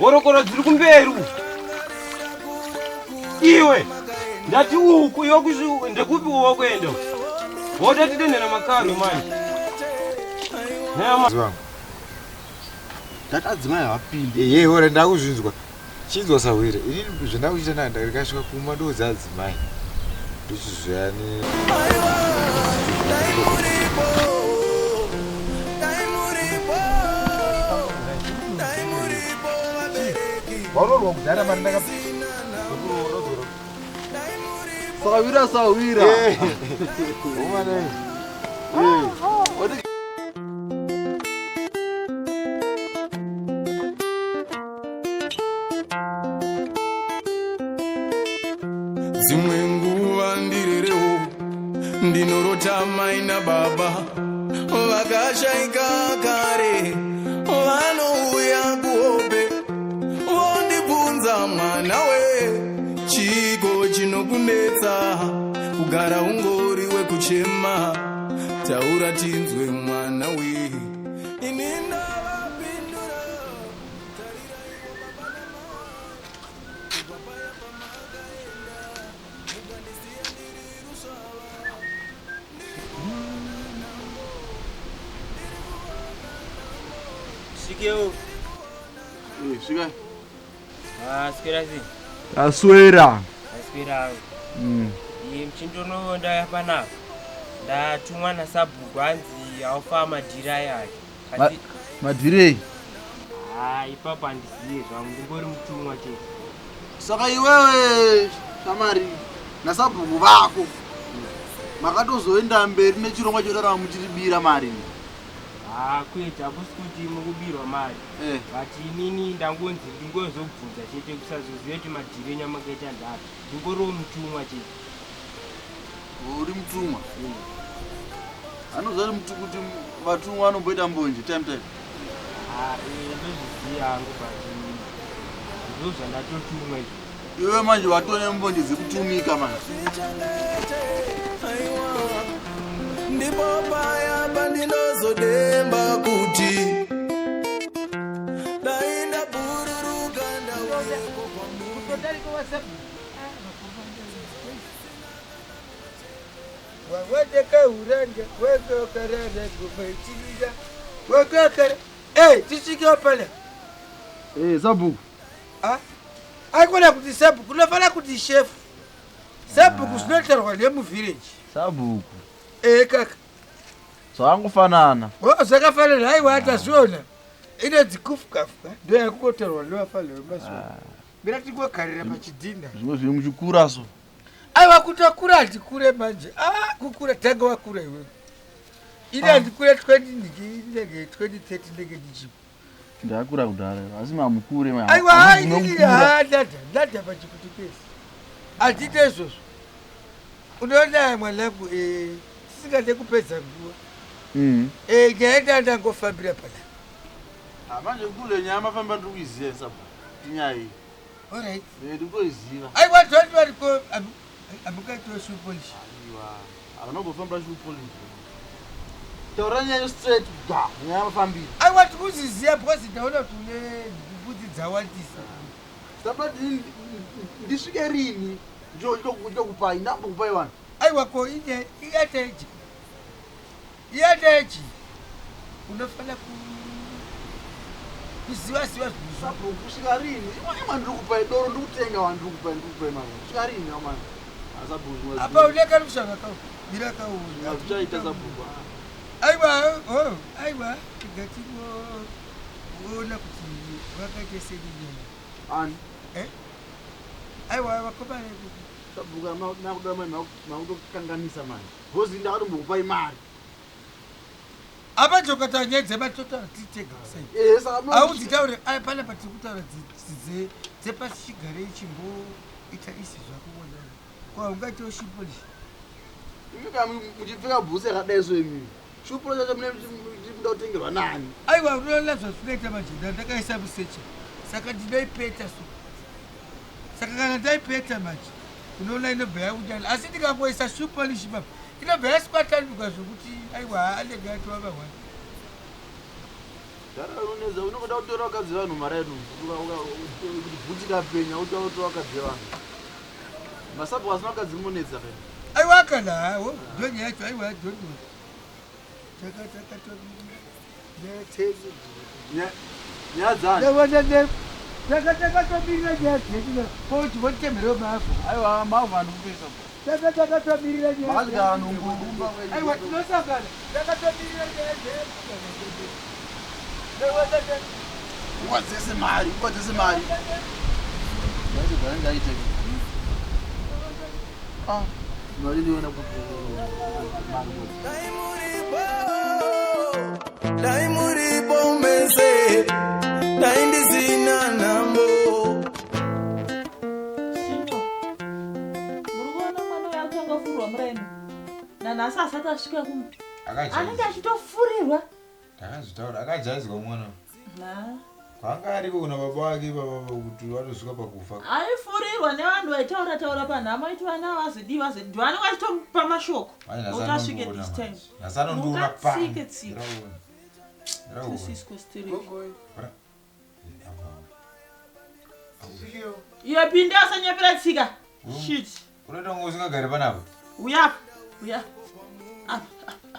Horokoro dziri kumberi uku. Iwe ndati uku iwe kuzvi ndekupi uwa kuenda? Wotatidenhera makarwe manje. Nema. Ndati adzimai havapinde. Ehe hore ndakuzvinzwa. Chinzwa sahwira. Ini zvandakuchita na ndakasvika kumba ndoudza adzimai. Ndochizoya ne Waroorwa kudhara mari ndaka Sahwira sahwira. Eh. Omana. Eh. Dzimwe nguva ndirerewo ndinorota mai nababa vakashaika kare, vanouya kuhope vondibvunza, mwana we, chiko chinokunetsa kugara ungori wekuchema? Taura tinzwe, mwana we. Ini ndavapindura, tariraiwo baba namai, kubva paya pamakaenda mukandisiya ndiri rusvava, ndiri kuona nhamo, ndiri kuona nhamo. Svikewo. Eh, svika. Ah, swera sei? Aswera. Aswera. Iye mchindono ndaya panapa. Ndatumwa nasabhuku hanzi haufa madhiri aya ake. Asi Madhirei? Ah, ipapo handiziye zvangu, ndingori mutumwa chete. Saka iwewe shamari nasabhuku vako makatozoenda mberi nechirongwa chorarama muchiribira mari. Ah, kwete, hakusi kuti mukubirwa mari. But inini ndangonzi ndingozobvunza chete kusazoziva kuti madhiri enyu amakaita ndapi. Ndingoriwo mutumwa chete. Uri mutumwa. Anoziva kuti vatumwa vanomboita mbonje time time. Ah, eh, ndozviziva hangu, but ndo zvandatotumwa izvo. Iwe manje watone mbonje dzekutumika manje. Ndipo paya pandinozodemba kuti dai ndabhururuka ndauyeko kwamuri. Wawatakauranga wakakarara gomaitirira wakakara. Hey, tisvike pala. Eh, sabhuku. Ah, aikona kuti sabhuku, unofanira kuti shefu. Sabhuku zvinotaurwa nemuvhireji. Sabhuku. Eh, kaka. Zvakangofanana. Oh, zvakafanana. Aiwa, atazviona inonzi kufukafuka, ndo yakungotaurwa nevafanira vemazuva. Mira tingogarira pachidhinda. Zvimwe zviri muchikura so. Aiwa, kutokura handikure manje. Ah, kukura tanga wakura iwewe. Ini handikure 20, ndinenge 2030 ndenge ndichipo. Ndakura kudhara asi mamukure. Aiwa, inini ndada ndada pachiputukezi, handiite izvozvo. Unoona mwanangu, tisingade kupedza nguva, nyaya ndandangofambira pana. Manje kule nyaya mafamba ndiri kuiziva, sabhuku. Tinyaya iyi. Alright. Eh, ndiri kutoiziva. Aiwa, don't worry, ko amukaitiwa shoe polish? Aiwa, havanombofambira shoe polish. Taura nyaya straight ga, nyaya mafambira. Aiwa, tikuziziva because ndaona kuti une mbudzi dzawandisa. Sabati ndisvike rini ndokupai, ndambokupai vanhu. Aiwa, ko ine iyateji iyateji, unofanira kuziva ziva zvinhu zvako. Sabhuku, kusvika rini? Imwe ndiri kupai doro, ndiri kutenga wa, ndiri kupai, ndiri kupai mari. Kusvika rini amana? Sabhuku, zvimwe Apa uneka rushanga kau mira kauona. Hazvichaita, sabhuku. Aiwa, oh, aiwa, tingatingoona kuti vakaite seninyaya. Ani? Eh? Aiwa, vakomana. Sabhuku, makuda mari, makutokanganisa mari. Because ndakatombokupai mari. Apa jokataura nyaya dzematotaura titega kusai. Eh, saka Audzitaure pana patiri kutaura dzepasi chigare chimboita isi zvako wona kwa ungaitewo shoe polish. Imi kana muchipfeka bhutsu yakadai so, imimi shoe polish yacho mune muchida kutengerwa nani? Aiwa, unoona zvazvinoita manje, ndandakaisa musecha, saka ndinoipeta so. Saka kana ndaipeta manje, unoona inobva yaundana, asi ndikangoisa shoe polish ipapo inobva yaswatanuka zvokuti aiwa, anenge atova mahwani. Dara unonetsa unongoda kutora vakadzi vevanhu mari yedu kuti bhuti kapenya utoda kutora vakadzi vevanhu. Masabhuku asina vakadzi munonetsa pe. Aiwa kana hawo ndonyaya yacho aiwa don't worry. Nyaya dzani? Takatomirira nyaya dzedu kuti votemherewo mavhu. Aiwa mavhu andikupesa. Takatomirira nyaya. Makadya nungu. Aiwa tinosangana. Takatomirira nyaya dzedu. Nguva dzese mari, nguva dzese mari. Ndaiti zvandaita. Ah, mari ndiona kuti mari. Dai muripo mese, dai ndisina nhamo. Shingo, muri kuona mwana uyu akutanga kufurwa muraini nanhasi asati asvika kumba anenge achitofurirwa. Ndakazvitaura, akajaidzwa mwana. Kwanga ariko kuna baba vake baba kuti vatosvika pakufa. Aifurirwa nevanhu vaitaura taura panhamo aiti vana vazodii vazodii vanenge vachitomupa mashoko kuti asvike this time. Nhasi anondiona Mukatsike tsike. pano. Sisco stereki. Iwe pinda usanyepera tsika. Shit. Unoita kunge usingagari panapa. Uya apa. Uya. Apa. apa, apa.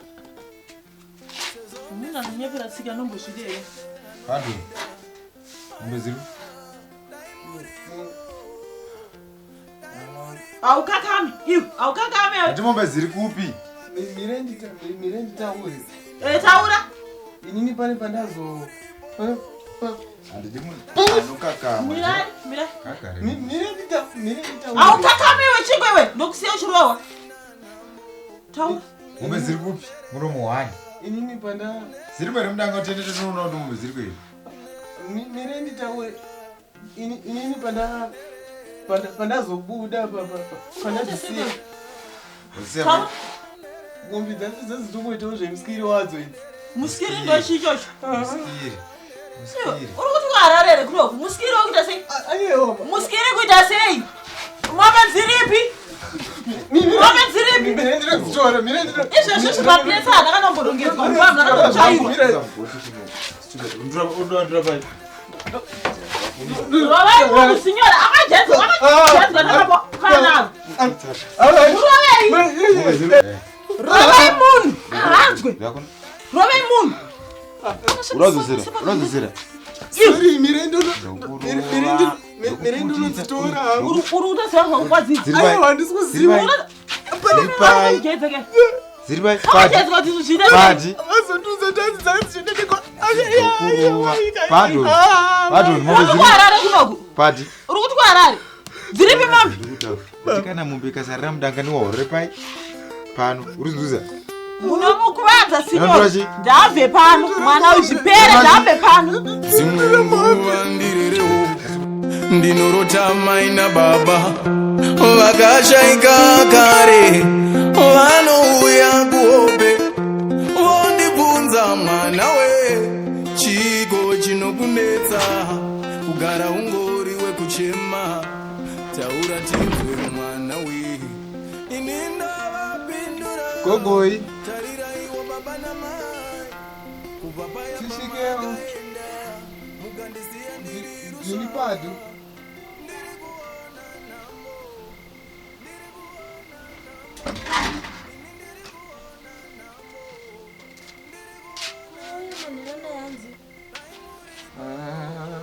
Munhu anonyepera tsika anombozvidi here? Pardon. Mombe dziri. Haukakami. Iwe, haukakami. Ati mombe dziri kupi? Mire nditaure. Eh, taura. Inini pane pandazo Handidi munhu anokakama. Mirai, mirai. Kakare. Mire nditaure. Haukakami iwe chingo iwe. Ndokusiya uchirohwa. Taura. Mombe dziri kupi? Muromo wani. Inini panda Dziri here mudanga tende tinoona kuti mombe dziri kupi. Mire nditaure. Inini panda pandazobuda pandazisiya. Wazisiya Mombe dzacho dzadzitongoitawo zvemusikiri wadzo idzi. Musikiri ndo chii ichocho? Musikiri. Iwe, uri kuti kuHarare here kunoku? Musikiri wekuita sei? Musikiri kuita sei? Mombe dziripi? Mombe dziripi? Mire ndinodzitora, mire ndino. Izvezvi zvimapuresa haana kana kumborongedzwa mumba hamuna kana kutsvairwa. Rovai munhu sinyora akajaidzwa akajaidzwa nakafanana. Rovai. Rovai munhu ahanzwe. Rovai munhu. Unozosera, unozosera. Sorry, mire ndino. Mire ndinodzitora. Uri kutoziva zvakukwadzidza. Aiwa, handisi kuziva. Dziri pai. Dziri pai. Padi. Akajaidzwa kuti zviite Padi. Vazondiudza kuti hanzi dzanga dzichiendekwa. Kurova. Pardon. Pardon, mombe Uri dziri. kuHarare kunoku. Padi. Uri kuti kuHarare. Dziripi mombe? Kuti kana mombe ikasarira mudanga niwahorere pai. Pano, uri kunzwisa? Munomukuvadza sinyora. Ndinotora chi? Ndabve pano. Mwana uyu zvipere ndabve pano. Dzimwe nguva ndirerewo ndinorota mai nababa vakashaika kare vanouya kuhope vondibvunza mwana we chiko chinokunetsa kugara ungori wekuchema taura tinzwe mwana we ini ndavapindura Gogoi. tariraiwo baba namai kubva paya Tisvikewo. pamakaenda mukandisiya ndiri Ndini padu. Ah,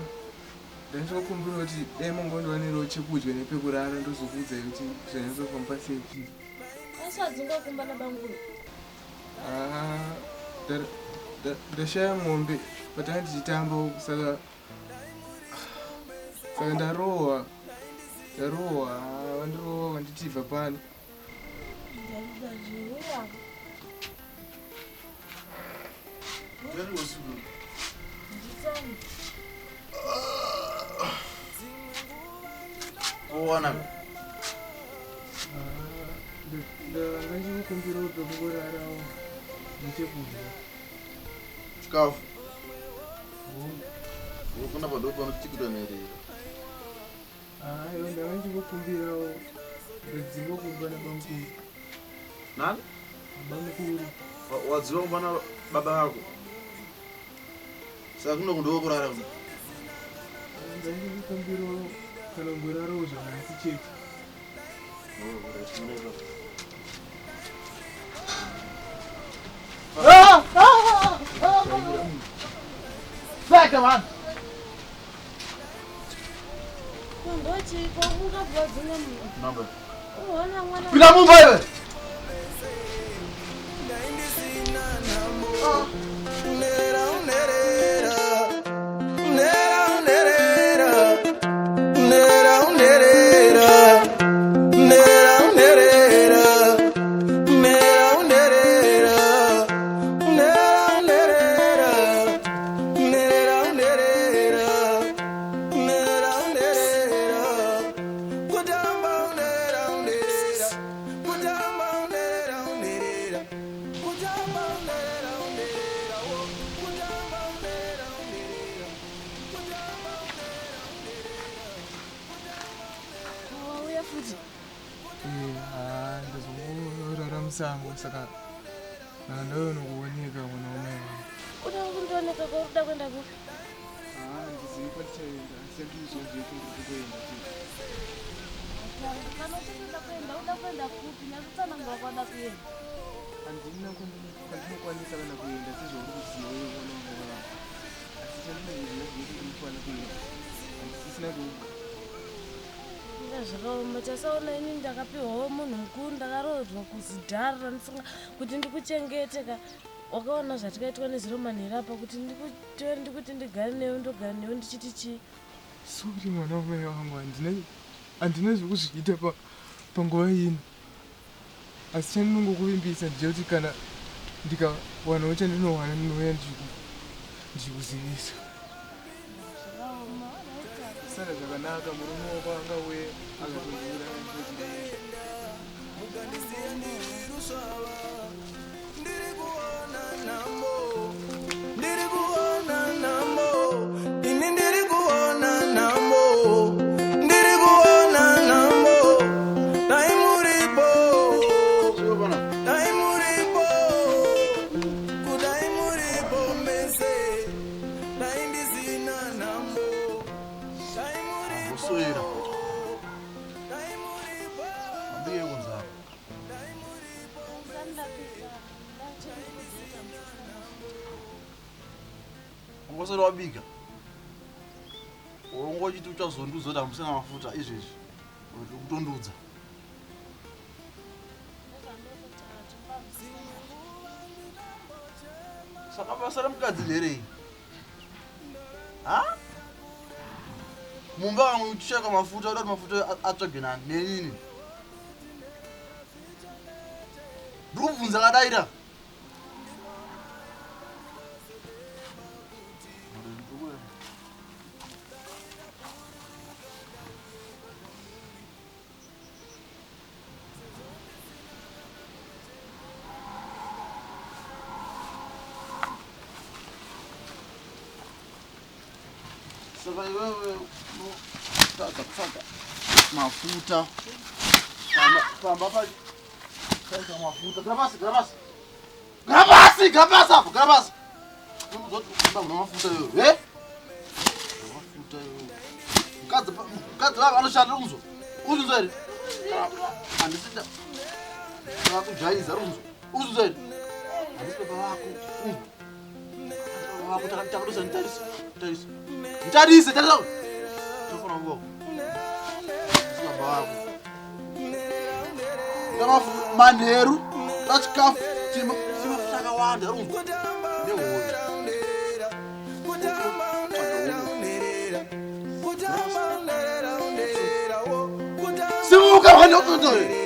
Ndandinokumbira kuti dai mangondiwanirawo chekudya nepekurara ndozokuudzai kuti zvanyatsofamba sei. Asi hadzingakumba nabanguru. Ah, ndashaya mombe patanga tichitamba uku saka saka ndarohwa ndarohwa vandirohwa vanditibva pano. Owana. Ndanga ndichikumbirawo pekungorarawo nechekudya. Chikafu. Unofana padoko panotikitwa nherera. Aiwa ndanga ndichingokumbirawo ndadzingwa kumba nabamukuru. Saka kuno kundokurara kuno. Ndandikukumbiro kana ngorarawo zvanhasi chete. Saka man. Ndochiko ungabvadzinga munhu. Number. Unoona mwana. Pinda mumba iwe. Wauya futi. Ndazongorara musango saka ndaunokuoneka mwana wamai vangu. Uda kundooneka kwauri kuda kuenda kupi? Handizivi kwatichaenda asi andizvozvo ndiri kuenda chete. Kana uchitoda kuenda uda kuenda kupi? Nyatotsanangura kwauda kuenda. Handina kwandinokwanisa kana kuenda sezvauri kuziva iwe mwana wamai vangu. Asi chandinoziva ndechekuti ndinofanira kuenda. Handisisina kwekugara. Inga zvakaoma chasaona ini ndakapiwawo munhu mukuru ndakaroorwa kuzidhara randisinga kuti ndikuchengete ka wakaona zvatikaitwa nezuro manheru apa kuti ndikutore ndikuti ndigare newe ndogara newe ndichiti chii. Sorry mwana wamai vangu handina zvekuzviita panguva ino. Asi chandinongokuvimbisa ndechekuti kana ndikawanawo chandinowana ndinouya ndichikuzivisa. Zvakaoma. Sara zvakanaka murume wako angauye akatondiuraya ndoti ndaenda. Amboswera. Ambiye kunzapa. Ungoswera wabika. Ungochiti uchazondiudza kuti hamusina mafuta izvezvi. Uri kutondiudza. Saka basa remukadzi nderei? Ha? Mumba kamwe uchishaka mafuta uda kuti mafuta atsvagwe nani nenini? Ndiri kubvunza kadaira. Saka iwewe unotadza kutsvaga mafuta pamba paita mafuta. Gara pasi, gara pasi. Gara pasi, gara pasi apo, gara pasi. Unozoti kumba kuna mafuta iwewe, eh? Mafuta iwewe. Mukadzi vavo vanoshanda uri kunzwa? Uri kunzwa here? Handisi ndakujaidza uri kunzwa? Uri kunzwa here? Handisi baba vako. Unzwa? Baba vako takadosa nditarise, nditarise. Nditarise, tarisa. Tofana ngo. Handisi baba vako. Manheru tachikafu chemafuta akawanda uri kunzwa? Nehoyo. Simuka mhani ukutore.